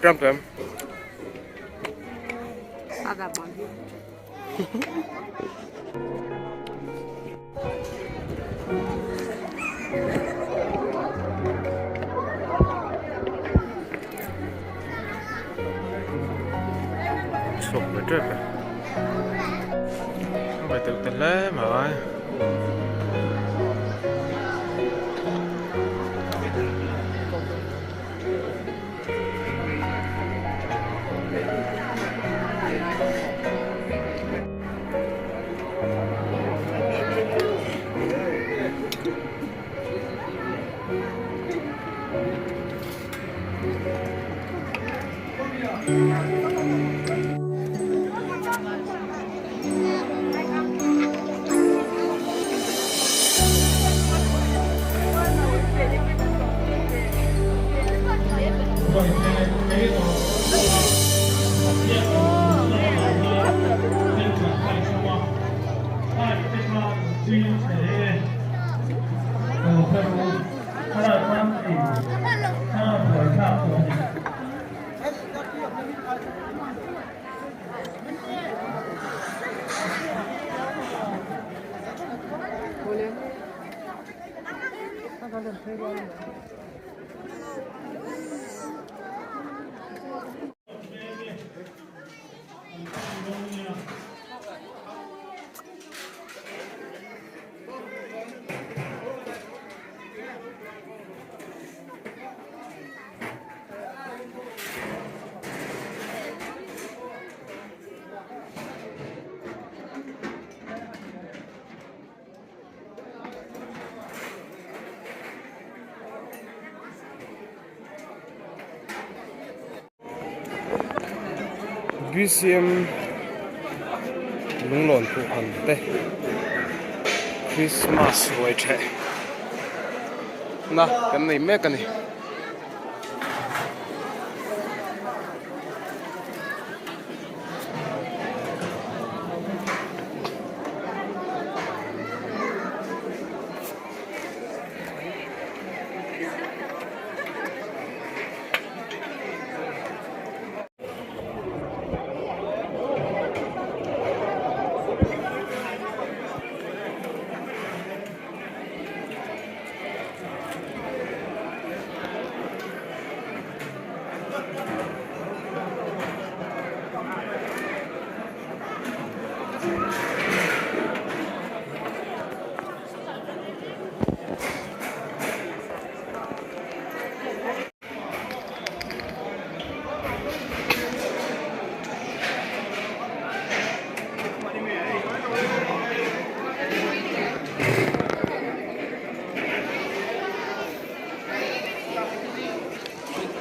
Ram tawh em? Chhuak ve tep e. A ve teuh ta hle mai. BCM lunglawn pawh han te Christmas ruai theh na kan nei mek a ni.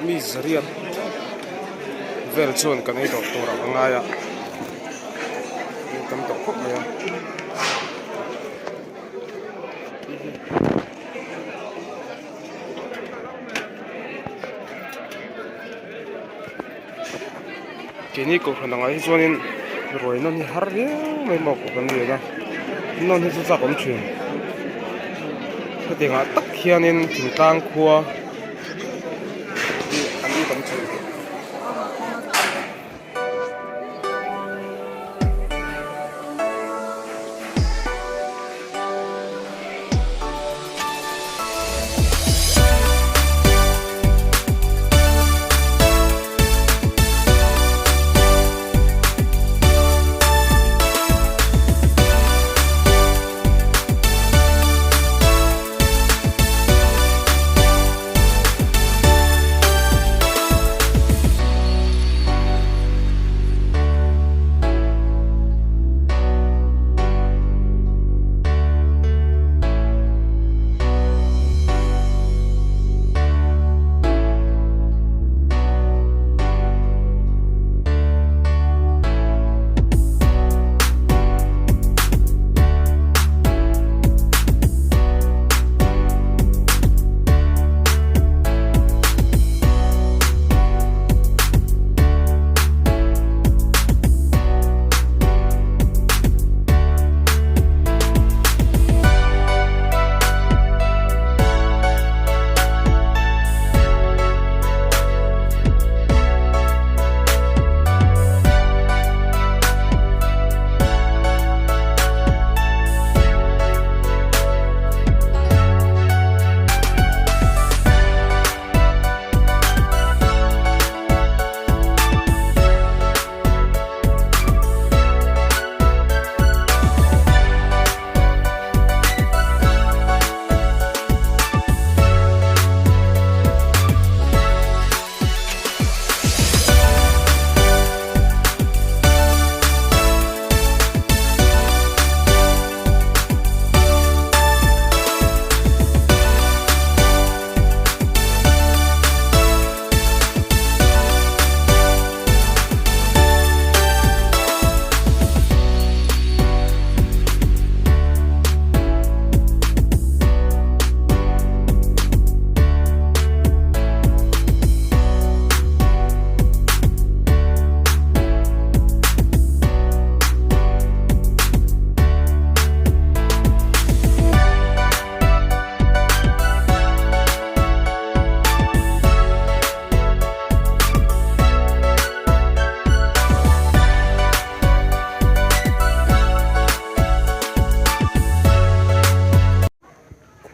Mi zariat vel chuan kan ei tawh tur ah ka ngai a tam tawh khawp mai a. Keini kohhran angah hi chuanin ruai nawn hi har viau mai maw kohhran a ni a nawn hi chu chak awm thin hetiang ah tak hianin thingtlang khua hi an tam thin.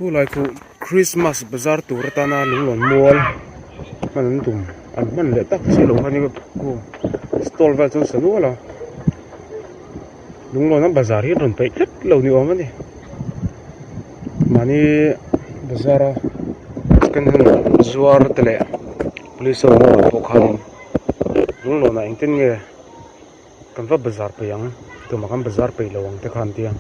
Khulai khu Christmas bazar tur atana lunglawn mual hman an tum an hman leh tak chiah loh khan khu stall vel chuan sa nual a lunglawn a bazar hi an rawn peih tlat lo ni awm a ni mahni bazar a second hand zuar te leh police ho an rawn pawh khanin lunglawn ah engtin nge. Kan va bazar peih ang tumah kan bazar peih lo ang te kha an tia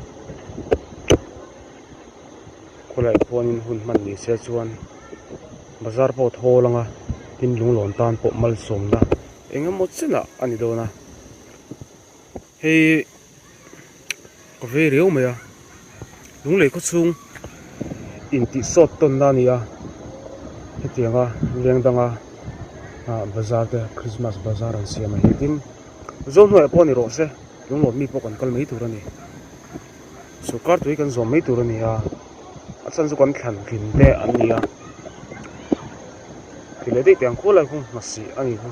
khawlai khuanin hun hman ni se chuan bazar pawh a thawl ang a tin lunglawn tan pawh malsawmna eng emaw chenah a ni dawn a hei ka vei riau mai a lunglei khaw chhung intih sawt tawnna a ni a hetianga leng danga ah bazar te christmas bazar an siam a hi tin Zohnuaiah pawh ni rawh se lunglawn mi pawh kan kal mai tur a ni sawrkar tui kan zawm mai tur a ni a a chhan chu kan thlan tling te an ni a ti leh daih teh ang khaw lai khaw hmasi a ni kha.